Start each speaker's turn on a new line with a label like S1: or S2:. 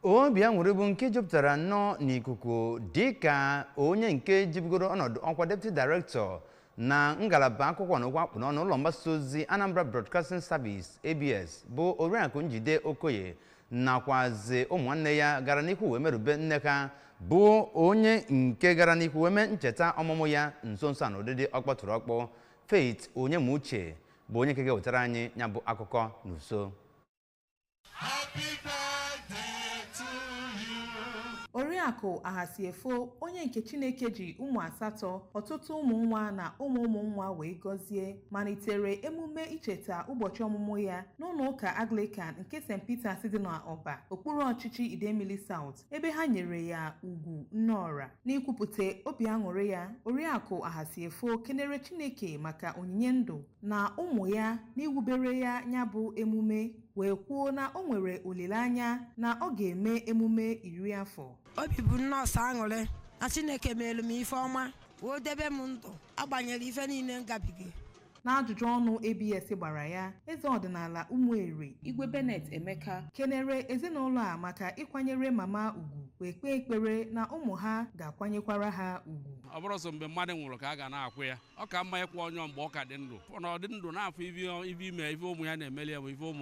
S1: Obi aṅụrị bụ nke jupụtara nnọọ n'ikuku dịka onye nke jibugoro ọnọdụ ọkwa Deputy Director na ngalaba akwụkwọ na okwu akpụ n'ọnụ ụlọ mgbasa ozi Anambra Broadcasting Service, ABS, bụ Oriakụ Njide Okoye nakwazi ụmụnne ya gara n'ihu wee merube nne ha, bụ onye nke gara n'ihu wee mee ncheta ọmụmụ ya nso nso a n'ụdịdị ọkpọtụrụ ọkpọ. Faith Onyemuche bụ onye nke ga-ewetara anyị ya bụ akụkọ n'uso.
S2: Happy birthday to you.
S3: Oriakụ Ahasiefo, onye nke Chineke ji ụmụ asatọ, ọtụtụ ụmụ nwa na ụmụ ụmụ nwa wee gọzie, malitere emume icheta ụbọchị ọmụmụ ya n'ụlọ ụka Anglican nke St. Peters dị n'Ọba, okpuru ọchịchị Idemili South, ebe ha nyere ya ugwu nneọra. N'ikwupụta obi aṅụrị ya, Oriakụ Ahasiefo kenere Chineke maka onyinye ndụ na ụmụ ya n'iwubere ya ya bụ emume, wee kwuo na o nwere olileanya na ọ ga-eme emume 10 afọ.
S4: Obi bụ nọọsụ aṅụrị na Chineke meelu m ife ọma wee debe m ndụ agbanyere ife niile m gabiga.
S3: N'ajụjụ ọnụ ABS gbara ya, eze ọdịnala Ụmụeri, Igwe Bennett Emeka, kenere ezinụlọ a maka ịkwanyere mama ugwu, wee kpee ekpere na ụmụ ha ga-akwanyekwara ha ugwu.
S5: Ọ bụrụ sọ mgbe mmadụ nwụrụ ka a ga na-akwụ ya, ọ ka mma ịkwụ onye mgbe ọ ka dị ndụ, na ọ dị ndụ na-afụ ife ime ife ụmụ ya na-emeli ya bụ ife ụmụ.